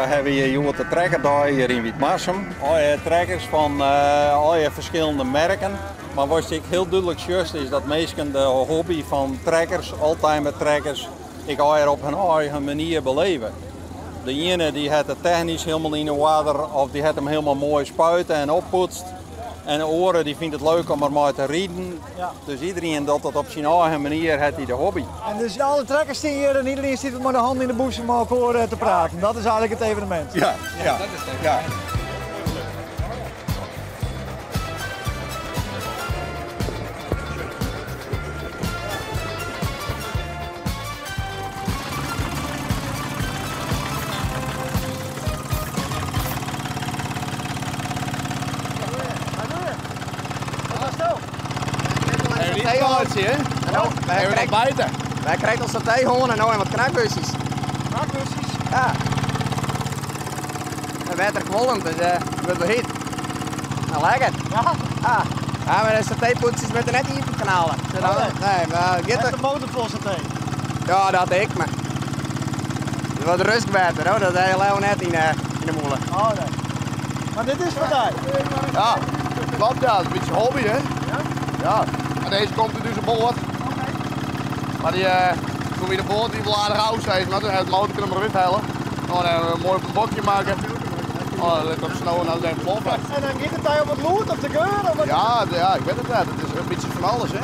We hawwe hjir hjoed de trekkerdei hjir yn Wytmarsum. Allegear trekkers fan allegear ferskillende merken. Mar watst ek hiel dúdlik sjochst is dat minsken de hobby fan trekkers, oldtimer trekkers, ek allegear op hun eigen manier beleve. De iene dy hat it technysk hielendal yn 'e oarder of dy hat him hielendal moai spuite en oppoetst. En de oare dy fynt it leuk om er mei te riden. Ja. Dus iederien docht dat op syn eigen manier, hat hy de hobby. En dus alle trekkers stean hjir en iederien stiet mei de hannen yn de bûse mei elkoar eh, te praten. Dat is eigenlik it evenemint. Ja, ja, ja. Even ontbijten. Wy krekt al saté hân en no en wat knakworstjes. Knakworstjes? Ja. Het wetter kuollend, dus het wurdt wol hyt. Nou, lekker. Ja? Ja. Ja, mar de satépûdsjes moatte net iepen knalle. Oh, nee. Nee, mar giet de motor fol saté? Ja, dat ek, mar wat rustwetter, hoor. Dat ha je leaver net yn de mûle. Oh nee. Mar dit is foar dy? Ja, klopt ja. Dat is in bytsje hobby hè. Ja? Ja. En dizze komt út ús boat. Mar dy, uh, toen wie de boat die wol aardich ôf sis mar, toen ha it motorke der mar úthelle. Nou, dan hebben we moai op in bokje makke. Oh, dat lit op snow en dan even ploffen. En dan giet it dy om it lûd of de geur? Of wat? Ja, ja, ik wit it net. It is in bytsje fan alles hè.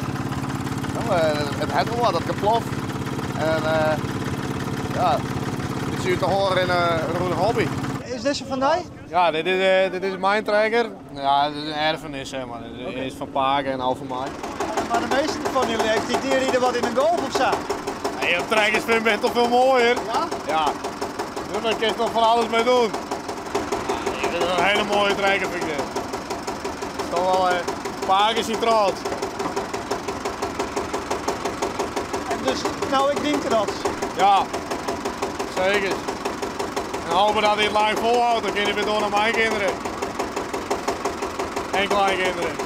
Nou, it hat wol wat, dat geplof. En uh, ja, it is út de hân rûne hobby. Is dizze fan dy? Ja, dit is, uh, dit is myn trekker. Ja, dit is in erfenis, zeg maar. Dit is fan pake en al fan my. Mar de measten fan dy leeftiid, dy ride wat yn in Golf of sa? Nee, op trekkers vind ik het toch veel mooier. Ja? Ja. Daar kun je toch van alles mee doen. Ja, dit is een hele mooie trekker, vind ik dit. Het is toch wel een pake is trots. En dus, no ek dyn trots? Ja, zeker. En hopen dat hij het lang volhoudt, dan kan hij weer door naar mijn kinderen. En kleinkinderen.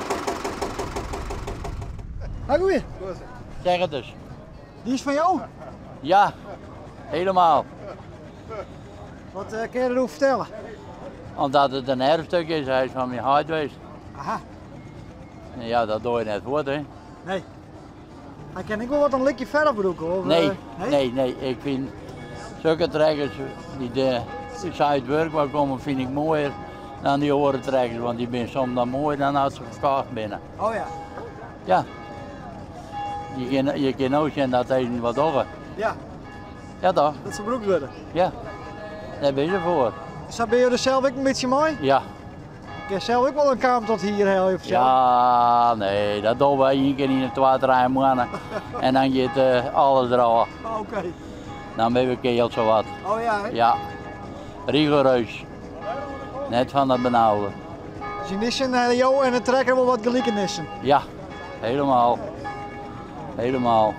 Ha goeie. Zeg het dus. Dy is fan jo? Ja, helemaal. Wat uh, kin je deroer fertelle? Omdat it in erfstuk is, hy is fan myn heit west. Aha. En ja, dat doch je net fuort, hè. Nee. Hy kin ek wol wat in likje ferf brûke, of? Nee, eh, nee, nee. Ik fyn sokke trekkers dy't de sa út wurk wei komme, fyn ik moaier dan dy oare trekkers, want dy binne soms dan moaier dan as se ferkocht binne. Oh ja. Ja. Je kin, je kin no sjen dat even wat dogge. Ja. Ja toch? Dat se brûkt wurde. Ja. Dêr binne se foar. Sa binne jo der sels ek in bytsje mei? Ja. Kin sels ek wol in kaam tot hier helje of Ja, nee, dat dogge wy ien kear yn de twa, trije moanne. En dan giet uh, alles derôf. Oké. Okay. Dan binne we keard sowat. Oh ja, hè? Ja. Rigoureus. Net fan dat benaude. Dus yn dy sin hawwe jo en de trekker wol wat gelikenissen? Ja, helemaal. Helemaal.